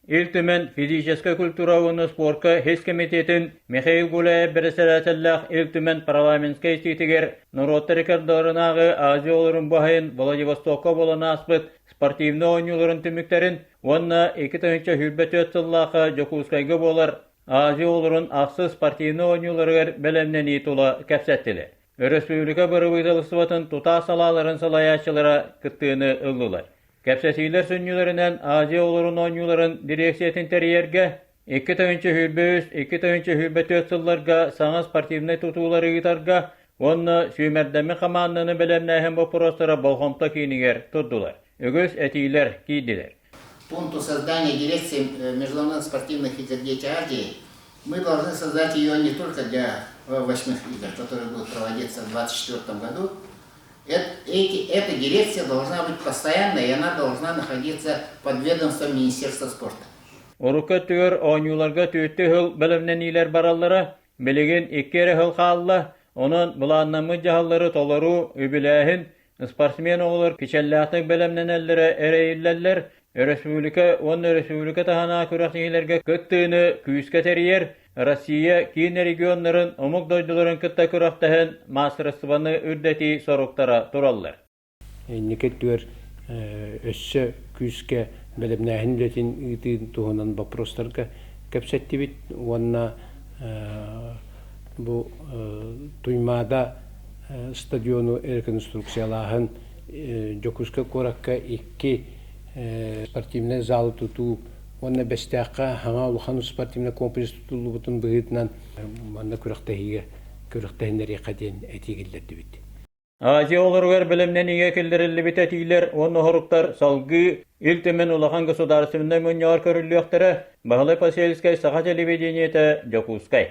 Ил Түмэн физическэй культура уонна спорка ХИС кэмитиэтин Михаил Гуляев бэрэссэдээтэллээх Ил Түмэн парламентскай истиитигэр норуоттар иккардыларынааҕы Азия оҕолорун баһайын Владивостокка буолан ааспыт спортивнай оонньууларын түмүктэрин уонна 2024 сыллаахха Дьокуускайга буолар Азия оҕолорун ахсыс спортивнай оонньууларыгар бэлэмнэнии тула кэпсэттилэр. Өрөспүүбүлүкэ бырабыыталыстыбатын тутаах салааларын салайааччылара кыттыыны ыллылар. Кэпсэтиилэр сүнньүлэринэн Азия оҕолорун оонньууларын дириэксийэтин тэрийэргэ 2023, 2024 сылларга саҥа спортивнай тутуулары ыытарга уонна сүүмэрдэммит хамаанданы бэлэмнээһин боппуруостара болҕомто киинигэр турдулар. Үгүс этиилэр киирдилэр. Пункту создания дирекции международных спортивных игр «Дети Азии» мы должны создать ее не только для восьмых игр, которые будут проводиться в 2024 году. Эти, эта дирекция должна быть постоянной, и она должна находиться под ведомством Министерства спорта. Урукку өттүгэр оонньууларга түөртүү сыл бэлэмнэниилэр бараллара, билигин икки эрэ сыл хаалла, онон былааннаммыт дьаһаллары толоруу, үбүлээһин, спортсмен оҕолор кичэллээхтик бэлэмнэнэллэрэ эрэйиллэллэр, өрөспүүбүлүкэ уонна өрөспүүбүлүкэ таһынааҕы күрэхтэһиилэргэ кыттыыны күүскэ тэрийэр, Россия киин регионнарын омук дойдуларын кытта күрэхтэһэн маастарыстыбаны үрдэтии соруктара тураллар. Инники өттүгэр өссө күүскэ бэлэмнээһин үлэтин ыытыы туһунан боппуруостарга кэпсэттибит уонна бу Туймаада стадиону реконструкциялааһын Дьокуускай куоракка икки спортивнай залы тутуу уонна Бэстээххэ саҥа улахан спортивнай комплекс тутуллубутун быһыытынан манна күрэхтэһиигэ күрэхтэһиннэриэххэ диэн этии киллэрдибит. Азия оҕолоругар бэлэмнэниигэ киллэриллибит этиилэр уонна соруктар салгыы Ил Түмэн улахан государственнай мунньаҕар көрүллүөхтэрэ. Баһылай Посельскай, Саха телевидениетэ, Дьокуускай.